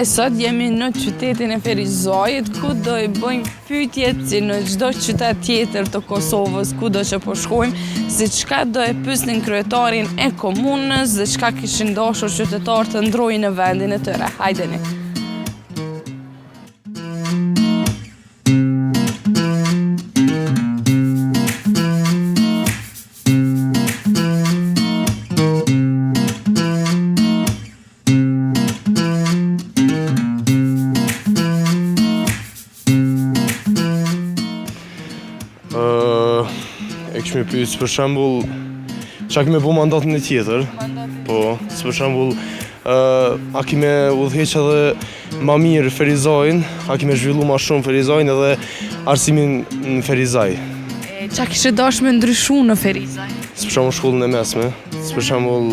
sot jemi në qytetin e Ferizajit, ku do i bëjmë pyetjet si në çdo qytet tjetër të Kosovës, ku do që po shkojmë, se çka do e pysnin kryetarin e komunës dhe çka kishin dashur qytetarët të ndrojnë në vendin e tyre. Hajdeni! E kishme pyet për shembull çka ki me bo mandatin e tjetër? Po, si për shembull a ki me udhëheq edhe ma mirë Ferizajn, a ki me zhvillu ma shumë Ferizajn edhe arsimin në Ferizaj. E, Çka kishe dash me ndryshu në Ferizaj? Si për shembull shkollën e mesme, si për shembull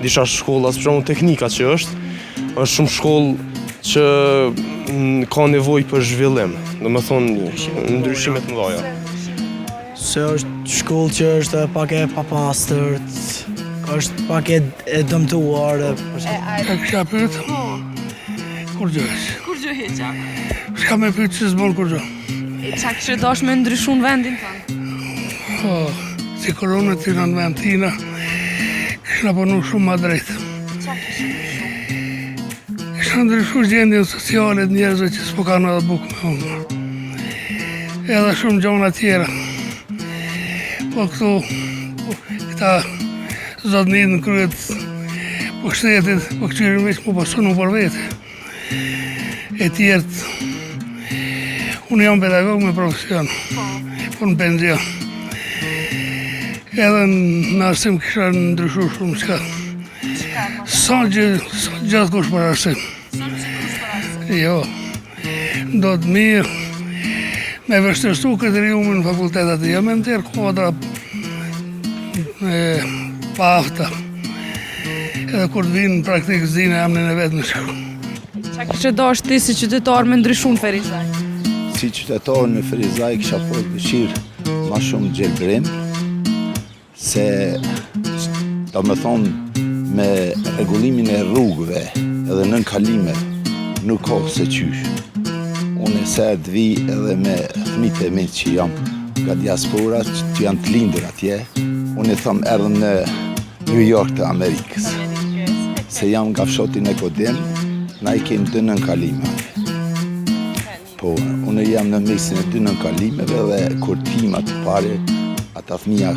disa shkolla, si për shembull teknika që është, është shumë shkollë që mm, ka nevojë për zhvillim, domethonë ndryshime të mëdha. Se është shkollë që është pak e papastërt, është pak e, e dëmtuar. E, E kisha pyet? Kurgjë hiç. Kurgjë hiç, a? S'ka me pyet që s'bon kurgjë. E çka kishe dash me ndryshu në vendin tënd? Po, si korona të në vend tina, kishna punu shumë ma drejt. Çka kishe ndryshu? Kisha ndryshu gjendjen sociale të njerëzve që s'po kanë edhe bukë me hongër. Edhe shumë gjona tjera. Po këtu, po, këta zotnit në krye të pushtetit, po këqyrin veç mu pasunu për vete. E tjerët, unë jam pedagog me profesion, po në penzion. Edhe në arsim kisha ndryshu shumë çka. Sa gjë, sa gjithkush për arsim. Jo, do të mirë me vështirësu kriteriumin në fakultet aty, jo me nxjerr kuadra e paafta. Edhe kur të vinë në praktikë s'dinë emnin e vet me shkru. Çka kishe dash ti si qytetar me ndryshu në Ferizaj? Si qytetar në Ferizaj kisha pas dëshirë ma shumë gjelbrim, se domethonë me rregullimin e rrugëve edhe nënkalime nuk ka se qysh. Unë sa herë të vi edhe me fëmijët e mi që jam nga diaspora që janë të lindur atje, unë i thom erdhëm në New York të Amerikës. Se jam nga fshati Nekodim, na i kemë dy nënkalime atje. Po, unë jam në mesin e dy nënkalimeve dhe kur t'him aty pare, ata fëmija.